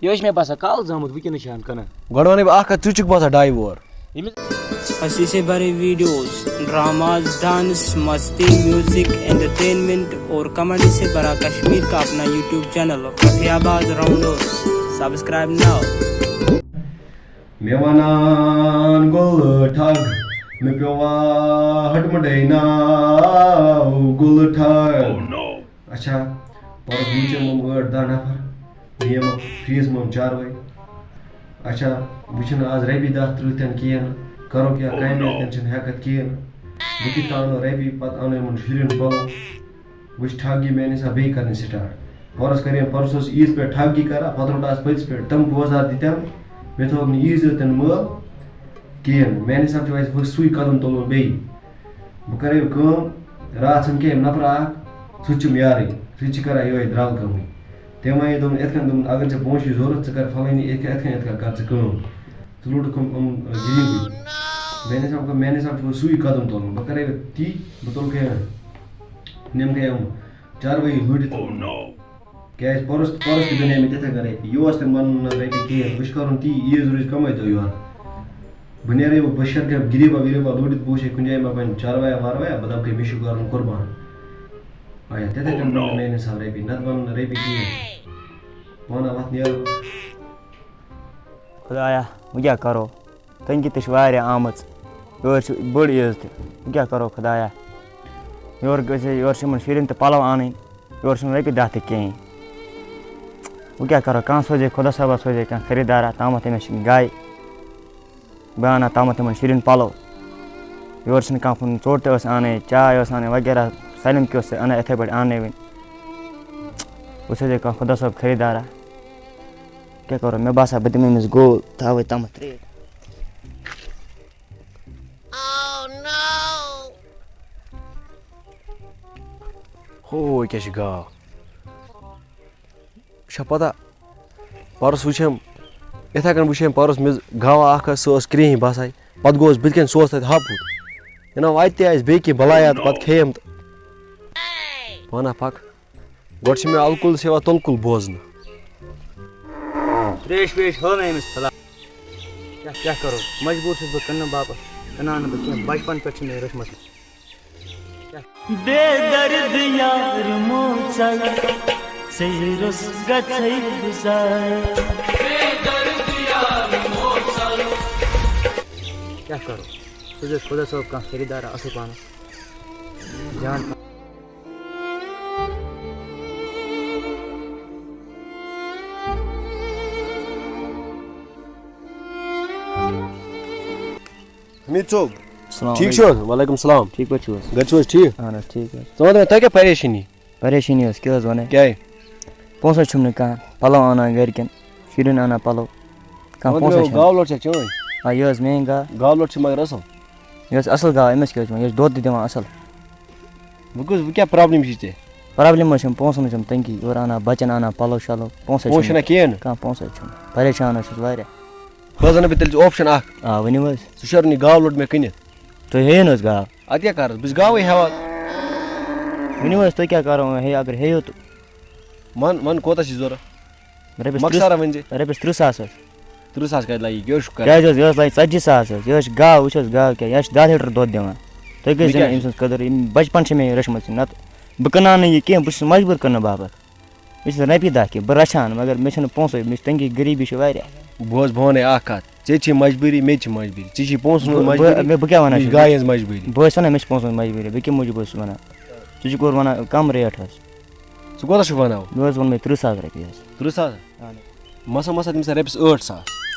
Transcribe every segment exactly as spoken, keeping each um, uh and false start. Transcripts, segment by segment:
یہِ حظ چھِ مےٚ باسان کالہٕ زامُت، وٕنکیٚنَس چھِ ہَن کٕنان۔ گۄڈٕ وَنَے بہٕ اَکھ کَتھ، ژٕ چھُکھ باسان ڈاے وُہَر؟ ییٚمِس اسی سے بھرے ویڈیوز، ڈراماز، ڈانس، مستی، میوزک، انٹرٹینمنٹ اور کامیڈی سے بھرا کشمیر کا اپنا یوٹیوب چینل رفیع آباد راؤنڈرز۔ سبسکرائب ناؤ۔ مےٚ وَنان گُلہٕ ٹھگ، مےٚ پیوٚوا ہَٹہٕ مُنٛڈَے ناو گُلہٕ ٹھگ۔ اچھا، پَرُس وٕچھِم یِم ٲٹھ دَہ نفر، بیٚیہِ یِم فِرٛیٖز منٛز چاروٲے۔ اچھا، وۄنۍ چھِنہٕ آز رۄپیہِ دَہ تٕرٛہ تہِ نہٕ کِہیٖنۍ نہٕ، کَرو کیٛاہ، کامہِ تہِ چھِنہٕ ہٮ۪کَتھ کِہیٖنۍ نہٕ۔ بہٕ کِتھ کَنہٕ اَنہٕ رۄپیہِ، پَتہٕ اَنہٕ یِمَن شُرٮ۪ن پَلو۔ وٕچھ ٹھگ یہِ میٛانہِ حساب بیٚیہِ کَرٕنۍ سٹاٹ۔ پَرُس کَرے، پَرُس اوس عیٖذ پٮ۪ٹھ ٹھگ یہِ کَران، پَتہٕ روٚٹ آز پٔتِس پٮ۪ٹھ تِم بوزار دِتٮ۪م، مےٚ تھوٚوُکھ نہٕ عیٖذ یوت تہِ نہٕ مٲل کِہیٖنۍ نہٕ۔ میٛانہِ حساب چھُ اَسہِ وۄنۍ سُے قدم تُلُن بیٚیہِ۔ بہٕ کَرٕ یہِ کٲم، راتھ چھَنہٕ کینٛہہ، نفرا اَکھ، سُہ تہِ چھُم یارٕے، سُہ تہِ چھِ کَران یِہوٚے درٛال کٲمٕے۔ تٔمۍ وَنے، دوٚپُن، یِتھ کٔنۍ، دوٚپُن، اگر ژےٚ پونٛسہٕ چھُے ضوٚرَتھ، ژٕ کَر فَلٲنی، یِتھ کٔنۍ، یِتھ کٔنۍ، یِتھ کٔنۍ کَر ژٕ کٲم۔ ژٕ لوٚڑُکھ یِم، یِم، غریٖبٕے۔ میٛانہِ حساب، میٛانہِ حساب چھُ وۄنۍ سُے قدم تُلُن۔ بہٕ کَرَے وۄنۍ تی، بہٕ تُلہٕ کھَے، نِمہٕ کھَے یِم چاروٲیی لوٗٹِتھ۔ کیٛازِ پَرُس، پَرُس تہِ بَنے مےٚ تِتھَے کٔنۍ رۄپیہِ۔ یہِ اوس تٔمۍ وَنُن نہٕ رۄپیہِ کِہیٖنۍ۔ وۄنۍ چھُ کَرُن تی، عیٖذ روٗزِ کَمٕے دۄہ یورٕ۔ بہٕ نیرَے وۄنۍ، بہٕ شیرٕ کینٛہہ غریٖبا وریٖبا لوٗٹِتھ، بہٕ وٕچھے کُنہِ جایہِ مےٚ بَنہِ چاروایہ واروایہ، بہٕ دَپہٕ کھَے مےٚ چھُ کَرُن قۄربان۔ آیا، تِتھَے کٔنۍ بَنہِ میٛانہِ حساب رۄپیہِ، نَتہٕ بَنَن نہٕ رۄپیہِ کِہیٖنۍ۔ بہٕ وَنہٕ وَتھ نیرٕ بہٕ۔ خۄدایا، وۄنۍ کیٛاہ کَرو؟ تنگی تہِ چھِ واریاہ آمٕژ۔ یورٕ چھِ بٔڑ عیٖد تہِ۔ وۄنۍ کیٛاہ کَرو خۄدایا؟ یورٕ گٔژھۍ، یورٕ چھِ یِمَن شُرٮ۪ن تہِ پَلو اَنٕنۍ۔ یورٕ چھِنہٕ رۄپیہِ دَہ تہِ کِہیٖنۍ۔ وۄنۍ کیٛاہ کَرو؟ کانٛہہ سوزے، خۄدا صٲبہ سوزے کانٛہہ خریٖدارا، تامَتھ أمِس گَے۔ بہٕ اَنہٕ ہا تامَتھ یِمَن شُرٮ۪ن پَلو۔ یورٕ چھِنہٕ کانٛہہ پھُن، ژوٚٹ تہِ ٲس اَنٕنۍ، چاے ٲس اَنٕنۍ وغیرہ، سٲلِم کینٛہہ اوس اَنان یِتھَے پٲٹھۍ اَننٲوِنۍ۔ وۄنۍ سوزے کانٛہہ خۄدا صٲب خریٖدارا۔ کیٛاہ کَرو؟ مےٚ باسان، بہٕ دِمہٕ أمِس گول، تھاوَے تامَتھ ترٛیش۔ ہو، یہِ کیٛاہ چھِ گاو؟ چھا پَتہ، پَرُس وٕچھم، یِتھَے کٔنۍ وٕچھم پَرُس، مےٚ گاوا اَکھ ٲس، سۄ ٲس کرٛیٚہِنۍ باسان۔ پَتہٕ گوس بٕتھِ کَنۍ، سُہ اوس تَتہِ ہاپُت۔ یہِ نا اَتہِ تہِ آسہِ بیٚیہِ کینٛہہ بَلایا تہٕ پَتہٕ کھیٚیَم تہٕ پانہ پَکھ۔ گۄڈٕ چھِ مےٚ الکُل سیوا تُلکُل بوزنہٕ۔ ترٛیش ویش ہٲو مےٚ أمِس فِلحال۔ کیٛاہ، کیٛاہ کَرو؟ مجبوٗر چھُس بہٕ کٕننہٕ باپَتھ۔ کٕنان نہٕ بہٕ کینٛہہ، بَچپَن پٮ۪ٹھ چھِ مےٚ یہِ رٔچھمٕژ۔ بے درد یار موژل، ژے روٚس گژھے گُزار۔ کیٛاہ کَرو؟ سُہ چھُ خۄدا صٲب کانٛہہ خریٖدارا اَصٕل پَہَم۔ جان۔ حمید صٲب، السلام ٹھیٖک چھِو حظ؟ وعلیکم السلام۔ ٹھیٖک پٲٹھۍ چھِو حظ؟ گرِ چھِو حظ ٹھیٖک؟ اہن حظ، ٹھیٖک حظ۔ ژٕ وَن تہٕ مےٚ، تۄہہِ کیٛاہ پریشٲنی؟ پریشٲنی حظ، کیٛاہ حظ وَنَے؟ کیٛازِ؟ پونٛسہٕ حظ چھُم نہٕ کانٛہہ، پَلو اَنان گَرِکٮ۪ن، شُرٮ۪ن اَنان پَلو، کانٛہہ وَن پونٛسہٕ حظ مےٚ، چھُم نہٕ۔ گاو لوٚٹ چھا چٲنۍ؟ آ، یہِ حظ میٛٲنۍ گاو۔ گاو لوٚٹ چھِ مگر اَصٕل۔ یہِ حظ اَصٕل گاو، أمِس کیٛاہ حظ چھُ وَنان؟ یہِ حظ دۄد تہِ دِوان اَصٕل۔ وۄنۍ کُس، وۄنۍ کیٛاہ پرابلِم چھِ ژےٚ؟ پرابلِم حظ چھَم، پونٛسَن حظ چھَم تنگی، یورٕ اَنان بَچَن اَنان پَلو شَلو، پونٛسہٕ حظ پونٛسہٕ چھِنہ چھِم کِہیٖنۍ نہٕ؟ کانٛہہ پونٛسہٕ حظ چھُم، پریشان حظ چھُس واریاہ۔ بہٕ حظ وَنہٕ بہٕ تیٚلہِ ژےٚ option اَکھ۔ آ، ؤنِو حظ۔ ژٕ شیرُن یہِ گاو لوٚٹ مےٚ کٕنِتھ۔ تُہۍ ہیٚیِو نہٕ حظ گاو؟ اَدٕ کیٛاہ کَرَس، بہٕ چھُس گاوٕے ہٮ۪وان۔ ؤنِو حظ، تُہۍ کیٛاہ کَرو وۄنۍ؟ ہے، اگر ہیٚیِو تہٕ وَن، وَن کوتاہ چھِ ضوٚرَتھ؟ رۄپیَس مۄخصرا تٕرٛہ، ؤنۍ زِ۔ رۄپیَس تٕرٛہ ساس حظ۔ تٕرٛہ ساس کَتہِ لَگہِ؟ یہِ کیٛاہ چھُکھ کَران؟ کیٛازِ حظ؟ یہِ حظ لَگہِ ژَتجی ساس حظ۔ یہِ حظ چھِ گاو، وٕچھ حظ گاو کیٛاہ، یہِ حظ چھِ دَہ لیٖٹَر دۄد دِوان۔ تُہۍ کیٛازِ وۄنۍ دِنہٕ کیٛاہ أمۍ سٕنٛز قدٕر؟ یِم بَچپَن چھِ مےٚ یہِ رٔچھمٕژ، نَتہٕ بہٕ کٕنہٕ ہا نہٕ یہِ کینٛہہ، بہٕ چھُس مجبوٗر کٕننہٕ باپَتھ۔ مےٚ چھِ رۄپیہِ دَہ کینٛہہ، بہٕ رَچھٕ ہا نہٕ، مگر مےٚ چھِنہٕ پونٛسَے، مےٚ چھِ تنگی، غریٖبی چھِ واریاہ۔ بوز، بہٕ وَنَے اَکھ کَتھ، ژےٚ تہِ چھِ مجبوٗری، مےٚ تہِ چھِ مجبوٗری، ژےٚ چھی پونٛسَن ہٕنٛز بہٕ، بہٕ، مجبوٗری، مےٚ، بہٕ کیٛاہ وَنان مےٚ چھِ چھُس؟ گایہِ ہٕنٛز مجبوٗری۔ بہٕ حظ چھُس وَنان، مےٚ چھِ پونٛسَن ہٕنٛز مجبوٗری، بہٕ کَمہِ موٗجوٗب اوسُس وَنان؟ کَم ریٹ حظ۔ ژٕ کوتاہ چھُکھ وَنان؟ مےٚ حظ ووٚن مےٚ تٕرٛہ ساس رۄپیہِ حظ۔ تٕرٛہ ساس؟ اَہَن حظ۔ مَسا، مَسا دِمہٕ ژےٚ رۄپیَس ٲٹھ ساس۔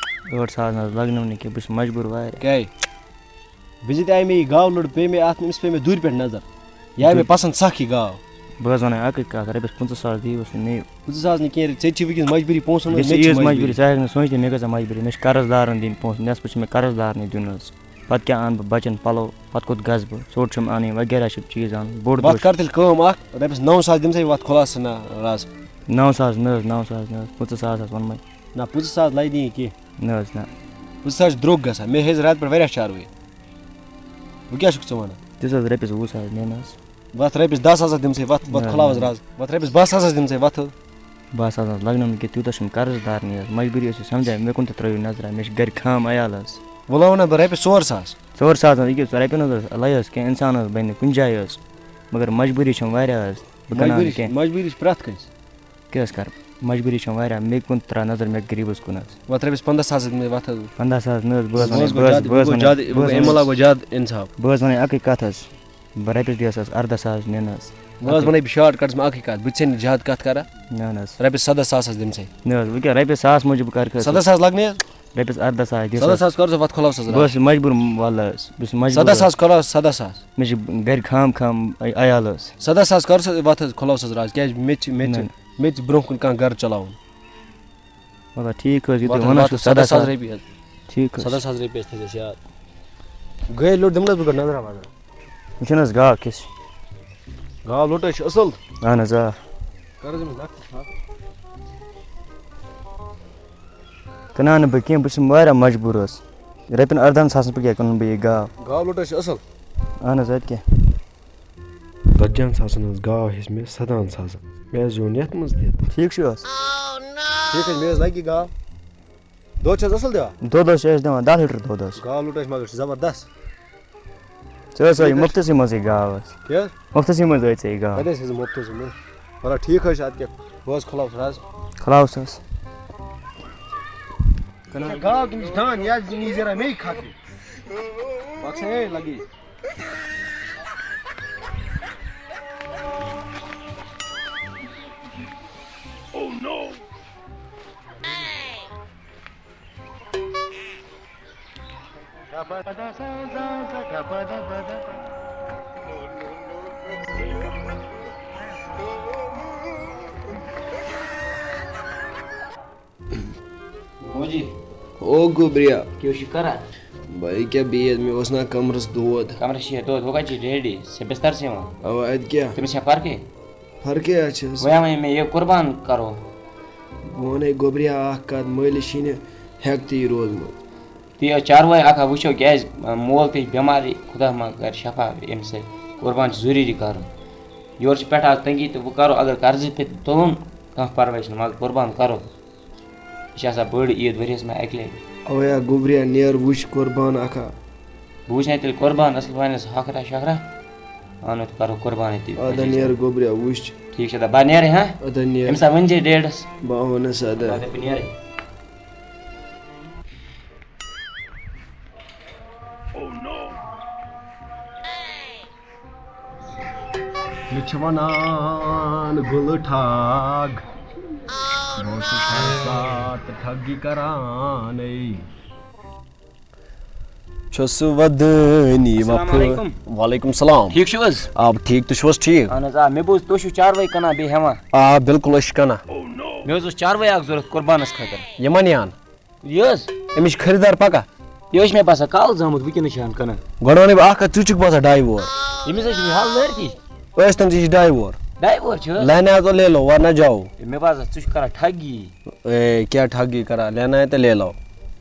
ٲٹھ ساس نہ حظ لَگنو نہٕ کینٛہہ، بہٕ چھُس مجبوٗر واریاہ۔ کیٛازِ؟ وِزِ تہِ آیہِ مےٚ یہِ گاو لٔڑ، پیٚیہِ مےٚ اَتھ، أمِس پیٚیہِ مےٚ دوٗرِ پٮ۪ٹھ نظر۔ یہِ آیہِ مےٚ پَسنٛد سَکھ یہِ گاو۔ بہٕ حظ وَنہٕ اَکٕے کَتھ، رۄپیَس پٕنٛژٕہ ساس دِیِو حظ تُہۍ مےٚ۔ پٕنٛژٕہ ساس نہٕ کینٛہہ، ژےٚ تہِ چھِ وٕنکیٚس مجبوٗری پونٛسَن ہٕنٛز، بیٚیہِ چھِ مےٚ تہِ عیٖذ چھِ مجبوٗری، ژٕ ہیٚکَکھ نہٕ سوٗنٛچتھٕے، مےٚ کۭژاہ مجبوٗری، مےٚ چھِ قرض دارَن دِنۍ پونٛسہٕ، نٮ۪صفہٕ چھِ مےٚ قرض دارنٕے دیُن حظ۔ پَتہٕ کیٛاہ اَنہٕ بہٕ بَچَن پَلو، پَتہٕ کوٚت گژھٕ بہٕ؟ ژوٚٹ چھُم اَنٕنۍ، وغیرہ چھِ چیٖز اَنٕنۍ، بوٚڑ دۄہ وَتھ چھُ۔ کَر تیٚلہِ کٲم اَکھ، رۄپیَس نَو ساس دِمہٕ ژےٚ، وَتھ خۄلاسہٕ نہ راز۔ نَو ساس نہ حظ، نَو ساس نہ حظ، پٕنٛژٕہ ساس حظ ووٚنمَے۔ نہ، پٕنٛژٕہ ساس لَگہِ نہٕ یہِ کینٛہہ۔ نہ حظ نہ۔ پٕنٛژٕہ ساس چھِ درٛوٚگ گژھان، مےٚ ہیٚژ راتہٕ پٮ۪ٹھ واریاہ چاروٲے۔ وۄنۍ کیٛاہ چھُکھ ژٕ وَنان؟ دِژ حظ رۄپیَس وُہ ساس مےٚ نہ حظ۔ وَتھ رۄپیَس دَہ ساس دِمہٕ ژےٚ، وَتھ، وَتھ نہ، کھُلاوَس نہ۔ راز، وَتھ رۄپیَس باہ ساس دِمہٕ ژےٚ، وَتھ حظ۔ بہٕ ہسا آسہٕ لگنہٕ نہٕ کہِ تیوٗتاہ چھُم قرض دار نہٕ حظ، مجبوٗری ٲسٕس سمجھان، مےٚ کُن تہِ ترٲیِو نظرا، مےٚ چھِ گرِ خام عیال حظ۔ وۄنۍ لوٚو نہ بہٕ رۄپیہِ ژور ساس۔ ژور ساس حظ، یہِ کیٛاہ رۄپیہِ نہٕ حظ لَے حظ کینٛہہ، اِنسان حظ بَنہِ نہٕ کُنہِ جایہِ حظ، مگر مجبوٗری چھَم واریاہ حظ، بہٕ کَرٕ نہٕ مجبوٗری چھِ، کینٛہہ۔ مجبوٗری چھِ پرٛٮ۪تھ کٲنٛسہِ۔ کیٛاہ حظ کَرٕ؟ مجبوٗری چھَم واریاہ، مےٚ کُن ترٛاو نظر، مےٚ غریٖبَس کُن حظ۔ وَتھ رۄپیَس پنٛداہ ساس دِمَے وَتھ حظ۔ پنٛداہ ساس نہٕ حظ، بہٕ حظ بہٕ وَنَے، حظ بہٕ گوٚو حظ، زیادٕ، بہٕ یہِ حظ گوٚو وَنَے، زیادٕ، یہِ بہٕ گوٚو حظ اَمہِ وَنَے، علاوٕ گوٚو زیادٕ اِنصاف۔ بہٕ حظ وَنَے اَکٕے کَتھ حظ، بہٕ رۄپیَس دِیَس حظ اَرداہ ساس نِنہٕ حظ۔ بہٕ حظ وَنَے بہٕ شاٹ کَٹَس منٛز اَکٕے کَتھ، بہٕ تہِ چھَسے نہٕ زیادٕ کَتھ کَران۔ نہ، نہ حظ۔ رۄپیَس سَداہ ساس حظ دِمہٕ ژے۔ نہ حظ، وۄنۍ کیٛاہ، رۄپیَس ساس موٗجوٗب کَرٕ کٲنٛسہِ حظ؟ سَداہ ساس لَگنٕے حظ۔ رۄپیَس اَرداہ ساس دِس سَداہ حظ۔ ساس کَر ژٕ وَتھ کھُلاوسَس بہٕ راتھ۔ حظ چھُس مجبوٗر وَلہٕ حظ، بہٕ چھُس مَجبوٗر سَداہ حظ۔ ساس کَر حظ، سَداہ ساس۔ مےٚ چھِ گَرِ خام خام عیال حظ۔ سَداہ ساس کَر ژٕ وَتھ حظ کھُلاوسَس راتھ، کیٛازِ مےٚ تہِ چھِ، مےٚ تہِ چھِ، نہ۔ مےٚ تہِ چھِ برٛونٛہہ کُن کانٛہہ گَرٕ چلاوُن۔ مطلب ٹھیٖک حظ، یہِ وَتھ تُہۍ حظ، وَنان وَتھ چھُو حظ، سَداہ ساس۔ سَداہ ساس رۄپیہِ حظ۔ ٹھیٖک حظ۔ سَداہ ساس رۄپیہِ حظ تھٲیزٮ۪س یاد۔ گٲڑۍ لوٚٹ دِمہٕ نہٕ حظ بہٕ گۄڈٕ نظرا وظرا۔ وٕچھِو نہ حظ گاو کِژھ۔ گاو لوٚٹ حظ چھِ اَصٕل۔ اَہَن حظ، آ۔ کَر حظ أمِس نَکھٕ ژھاپہٕ؟ کٕنان نہٕ بہٕ کینٛہہ، بہٕ چھُس واریاہ مجبوٗر حظ۔ رۄپیَن اَردَہَن ساسَن پٮ۪ٹھ کیٛاہ کٕنہٕ بہٕ یہِ گاو؟ گاو لوٚٹ حظ چھِ اَصٕل۔ اَہَن حظ، اَدٕ کیٛاہ۔ ژتجی ہن ساسن ہٕنٛز گاو ہیٚژ مےٚ سدہن ساسن۔ مےٚ حظ زیوٗن یتھ منٛز تہِ۔ ٹھیٖک چھُ حظ؟ ٹھیٖک حظ، مےٚ حظ لگہِ یہِ گاو۔ دۄد چھِ حظ اَصٕل دِوان؟ دۄد حظ چھِ اَسہِ دِوان دَہ لیٖٹر دۄد حظ۔ گاو لوٚٹ اَسہِ مگر چھِ زبردست۔ ژےٚ حظ آیہِ ٹھیٖک حظ۔ مُفتسٕے منٛزٕے گاو حظ۔ کیٛاہ حظ؟ مُفتسٕے منٛز آیہِ ژےٚ یہِ گاو۔ کَتہِ حظ ہیٚژٕم مُفتسٕے منٛز؟ وَلہٕ ٹھیٖک حظ چھُ، اَدٕ کیٛاہ، بہٕ حظ کھُلاوَس رَز۔ کھُلاوُس حظ۔ گاو کِنہٕ یہِ چھِ دان؟ یہِ حظ یہِ یی ذرا مے کھکھِ۔ پَک سا ہے لگی۔ موجی۔ او گوبریا۔ کیٛاہ چھُ کران؟ بھائی کیٛاہ بیٚیہِ، مےٚ اوس نا کمرس دود۔ کمرس چھِ دود، ہُہ کتہِ چھِ ڈیڈی؟ ژےٚ بستر چھِ یِوان؟ اوا، اتہِ کیٛاہ؟ تٔمِس چھےٚ فرقٕے؟ فرقٕے ہا چھس۔ وۄنۍ وۄنۍ مےٚ یہِ قربان کرو۔ بہٕ ونے گوبریا اکھ کتھ، مٲلِس چھِنہٕ ہٮ۪کتھٕے روٗدمُت۔ تُہۍ یہِ چاروٲے اکھ ہا وٕچھو، کیٛازِ مول تہِ چھِ بٮ۪مارٕے، خدا ما کرِ شفا اَمہِ سۭتۍ۔ قربان چھُ ضروٗری کرُن۔ یورٕ چھِ پٮ۪ٹھٕ آز تنگی تہٕ وۄنۍ کرو، اگر قرضہٕ پیٚیہِ تُلُن، کانٛہہ پرواے چھُنہٕ، مگر قربان کرو۔ یہِ چھِ آسان بٔڑ عیٖد ؤریَس منٛز اَکہِ لَٹہِ۔ اَوَے ہا گوٚبریا، نیر وٕچھ قربان اَکھا۔ بہٕ وٕچھِ نَے تیٚلہِ قربان اَصٕل پانَس ہۄکھرا شۄکھرا۔ اَنو تہٕ کَرو قربانٕے تہِ۔ اَدٕ نیر گوٚبریا وٕچھ۔ ٹھیٖک چھُ، دَپ بہٕ نیرٕ، ہا؟ اَدٕ نیر۔ أمِس ہا ؤنۍ زِ ڈیٹَس۔ بہٕ اَنہٕ سا اَدٕ۔ اَدٕ بہٕ نیرٕ۔ مےٚ چھِ وَنان گُلہٕ ٹھاگ، بہٕ اوسُس ہر ساتہٕ ٹھگی کرانٕے۔ چھُس ودٲنی السلام وفٲ-، علیکم۔ وعلیکم السلام۔ ٹھیٖک چھِو حظ؟ آ، ٹھیٖک، تُہۍ چھِو حظ ٹھیٖک؟ اہن حظ، آ، مےٚ بوٗز تُہۍ چھِو چاروٲے کٕنان بیٚیہِ ہٮ۪وان۔ آ، بِلکُل، أسۍ چھِ کٕنان۔ مےٚ حظ اوس چاروٲے اکھ ضوٚرَتھ قۄربانَس خٲطرٕ۔ یہِ ما نِیَن؟ یہِ حظ؟ أمِس چھِ خریٖدار پکان۔ یہِ حظ چھِ مےٚ باسان کالہٕ زامُت، وٕنکیٚنَس چھِ ہَن کٕنان۔ گۄڈٕ وَنَے بہٕ اَکھ کَتھ، ژٕ چھُکھ باسان ڈاے وور؟ ییٚمِس حظ چھِ مےٚ حال لٲرتھٕے۔ ٲسۍ تَن ژےٚ چھِ ڈاے وور۔ ڈاے وور چھِ حظ؟ لینا ہے تو لے لو، ورنہ جاؤ۔ ہے، مےٚ باسان، ژٕ چھُکھ کران ٹھگی۔ اے، کیٛاہ ٹھگی کران؟ لینا ہے تو لے لو۔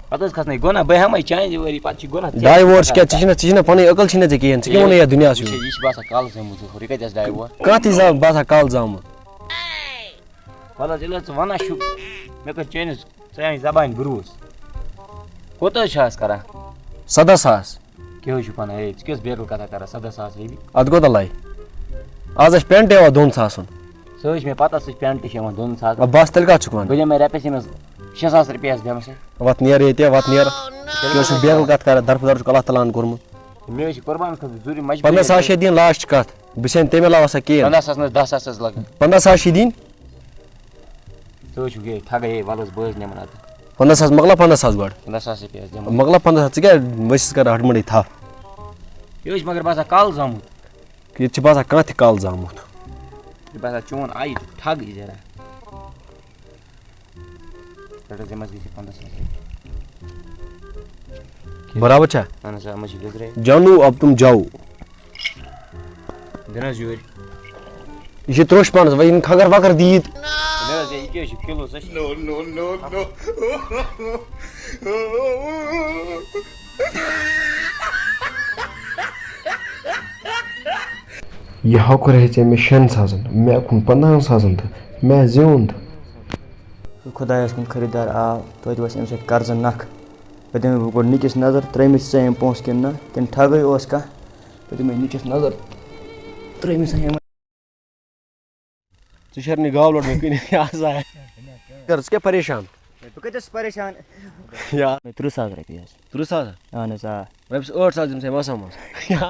پَتہٕ حظ کھسنَے گۄناہ، بہٕ ہٮ۪مَے چانہِ وٲری، پَتہٕ چھِ گۄناہ ژےٚ ڈاے وور چھِ کَران۔ کیٛاہ؟ ژےٚ چھِنہ، ژےٚ چھِنہ پَنٕنۍ عقل چھِنہ ژےٚ کِہیٖنۍ، ژٕ کیٛاہ وَنان یَتھ دُنیاہَس وٕچھ، ہیوٗ؟ یہِ چھِ باسان کالہٕ زامُت، ہورٕ یہِ کَتہِ آسہِ ڈاے وور؟ کانٛہہ تہِ زا-، باسان کالہٕ زامُت۔ وَلہٕ حظ، ییٚلہِ حظ ژٕ وَنان چھُکھ، مےٚ کٔر چٲنِس ژےٚ آسہِ زبانہِ بروس۔ کوٗتاہ حظ چھِ آز کران؟ سَداہ ساس۔ کیٛاہ حظ چھُکھ وَنان؟ ہے، ژٕ کیٛاہ حظ بیقٕل کَتھا کران؟ سَداہ ساس رۄپیہِ۔ اَتھ کوٗتاہ لَگہِ؟ آز حظ چھِ پٮ۪نٛٹ یِوان دۄن ساسَن۔ سُہ حظ چھِ مےٚ پَتہ، سُہ چھِ پٮ۪نٛٹ تہِ چھِ یِوان دۄن ساسَن۔ اَدٕ بَس، تیٚلہِ کَتھ چھُکھ وَنان؟ بہٕ دِمَے رۄپیَس ییٚمِس شےٚ ساس رۄپیہِ آسہِ دِمَس ہے۔ وَتھ نیر ییٚتہِ، وَتھ نیر۔ تیٚلہِ کیٛاہ حظ چھُکھ بیقٕل کَتھ کران؟ درفہٕ در چھُکھ اللہ تعالیٰ ہَن کوٚرمُت۔ مےٚ حظ چھِ قۄربانَس خٲطرٕ ضروٗری مجبوٗری۔ پنٛداہ ساس چھِ دِنۍ لاسٹ کَتھ۔ بہٕ چھَس نہٕ تَمہِ علاوٕ آسان کِہیٖنۍ۔ پنٛداہ ساس نہٕ حظ، دَہ ساس حظ لَگَن۔ پنٛداہ ساس چھِ دِنۍ۔ ژٕ حظ چھُکھ یہِ ٹھگے، ہے، وَلہٕ حظ، بہٕ حظ نِمہٕ نہٕ اَتھ۔ پنٛداہ ساس مۄکلاو، پنٛداہ ساس گۄڈٕ۔ پنٛداہ ساس رۄپیہِ حظ دِمہٕ۔ مۄکلاو پنٛداہ ساس، ژٕ کیٛاہ ؤسِتھ کَران ہَٹہٕ مَنٛڈے تھَپھ؟ یہِ حظ چھِ مگر باسان کالہٕ زامُت۔ ییٚتہِ چھِ باسان کانٛہہ تہِ کالہٕ زامُت۔ یہِ باسان چون آیہِ ٹھگ یہِ ذرا۔ رَٹ حظ، یِم حظ گٔژھۍ پنٛداہ ساس رۄپیہِ۔ برابر چھا؟ اَہَن حظ، آ، یِم حظ چھِ لیٚدرَے۔ جانو اب تم جاؤ۔ دِ نہ حظ یورٕ۔ یہِ چھِ ترٛوٚش پانَس، وۄنۍ یِم کھَکھر وَکھر دِیِتھ۔ دِ نہ حظ، یہِ کیٛاہ چھُ کِلوٗ؟ سۄ چھِ No, no, no, no. یہِ ہۄکھُر ہیٚژے مےٚ شٮ۪ن ساسَن، مےٚ کُن پنٛدہَن ساسَن تہٕ مےٚ زیوٗن تہٕ۔ خۄدایَس کُن خٔریٖدار آو، توتہِ وَسہِ اَمہِ سۭتۍ قرضہٕ نَکھٕ۔ بہٕ دِمَے وۄنۍ گۄڈٕ نِکِس نظر، ترٛٲیمٕتۍ ژےٚ أمۍ پونٛسہٕ کِنہٕ نہ، کِنہٕ ٹھگٕے اوس کانٛہہ۔ بہٕ دِمَے نِکِس نظر، ترٛٲیمٕتۍ ژےٚ أمۍ۔ ژٕ شیرنہِ گاو لوٚڑ مےٚ کُنہِ یہِ ہسا۔ کر، ژٕ کیٛاہ پریشان؟ بہٕ کَتہِ اوسُس پریشان؟ یا۔ تٕرٛہ ساس رۄپیہِ حظ۔ تٕرٛہ ساس؟ اَہَن حظ، آ۔ رۄپیَس ٲٹھ ساس دِم ژےٚ مسا منٛز۔